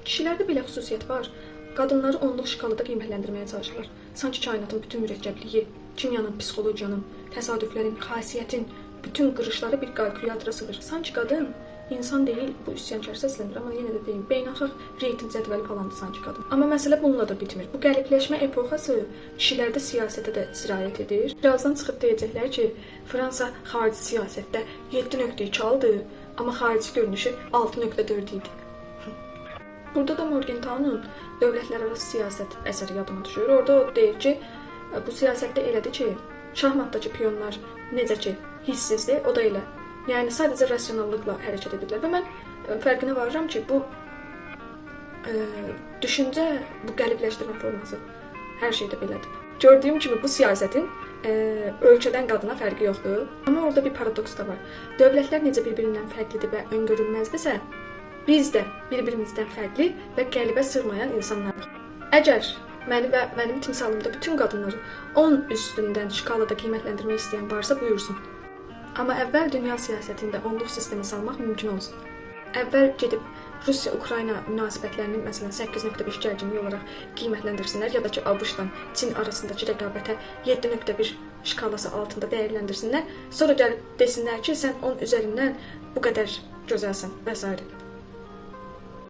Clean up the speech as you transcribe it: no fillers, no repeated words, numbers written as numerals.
Kişilərdə belə xüsusiyyət var. Qadınları onluq şkalada qiymətləndirməyə çalışırlar. Sanki kainatın bütün mürəkkəbliyi, kimyanın, psixologiyanın, təsadüflərin, xasiyyətin bütün qırışları bir kalkulyatora sığır. Sanki qadın insan deyil, bu üsyankar səslənir, amma yenə də deyim, beynəlxalq reytinq cədvəli falandır sanki qadın. Amma məsələ bununla da bitmir. Bu qəlibləşmə epoxası kişilərdə siyasətə də sirayət edir. Birazdan çıxıb deyəcəklər ki, Fransa xarici siyasətdə 7.2 aldı, amma xarici görünüşü 6.4 idi. Burada da Morgenthau'nun dövlətlərarası siyasət əsəri yadıma düşür. Orada o deyir ki, bu siyasətdə elədir ki, şahmatdakı piyonlar necə ki hissizdir, o da elə. Yəni sadəcə rasionallıqla hərəkət edirlər və mən fərqinə varıram ki, bu düşüncə, bu qəlibləşdirmə forması hər şeydə belədir. Gördüyüm kimi bu siyasətin ölkədən qadına fərqi yoxdur. Amma orada bir paradoks da var. Dövlətlər necə bir-birindən fərqlidir və öngörülməzdirsə, biz də bir-birimizdən fərqli və qəlibə sığmayan insanlarıq. Əgər məni və mənim timsalımda bütün qadınları 10 üstündən şkalada qiymətləndirmək istəyən varsa buyursun. Amma əvvəl dünya siyasətində onluq sistemi salmaq mümkün olsun. Əvvəl gedib Rusiya-Ukrayna münasibətlərini məsələn 8.5 gərginlik olaraq qiymətləndirsinlər ya da ki ABŞ-la Çin arasındakı rəqabətə 7.1 şkalası altında dəyərləndirsinlər. Sonra gəlib desinlər ki, sən 10 üzərindən bu qədər gözəlsən və s.